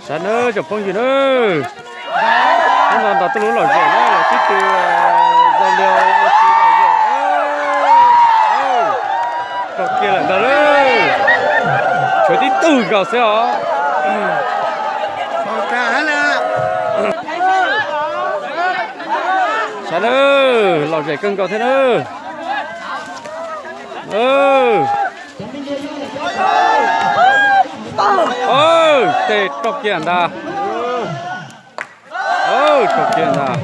Sav nawb tsoom phooj ywg nawb, hnub no nrog tuaj lub lom zem na, los sib tw zau liag ua si lom zem. Rau kiag lawm ntag lauj, tshuav tib tug nkaus xwb os. Sav nawb, lom zem kawg nkaus thiab nawb. Tej rau kiag ntag. Rau kiag ntag.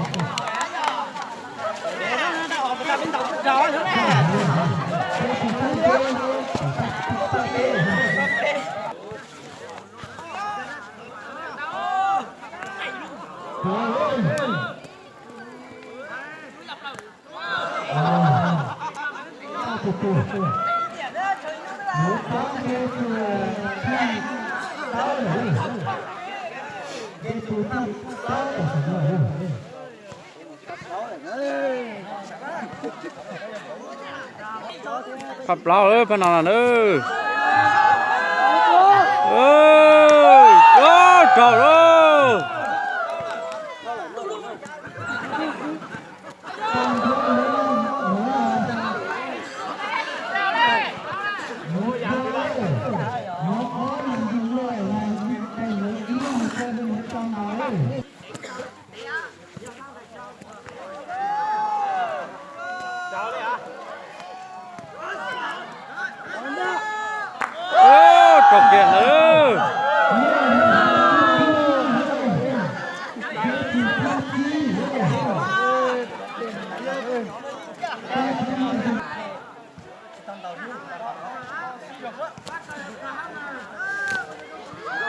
Phaj plaub lawm phaj no na. Raug lauj. Rau kiag ntag.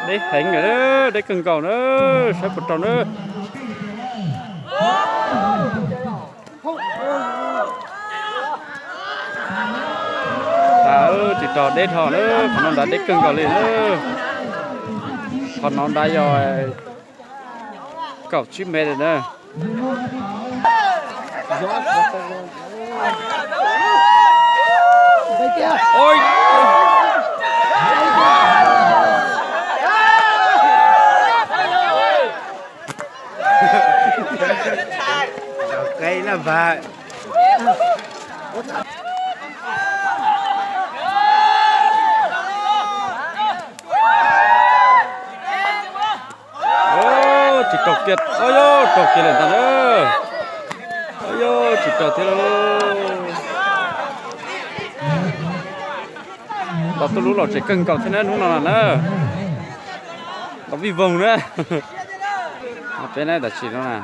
Deb heev lawm, deb kawg nkaus na, saib puas raug na. Tsis raug, deb dhau na, qhov no nrad deb kawg nkaus li na. Qhov no nrad yog kaum tsib mev lawm na. Tsis raug kiag, raug kiag lawm ntag na. Tsis raug thiab lauj. Los tuaj lub lom zem kawg nkaus thiab na hnub no na. Los vij voog na. Peb na tam sim no na.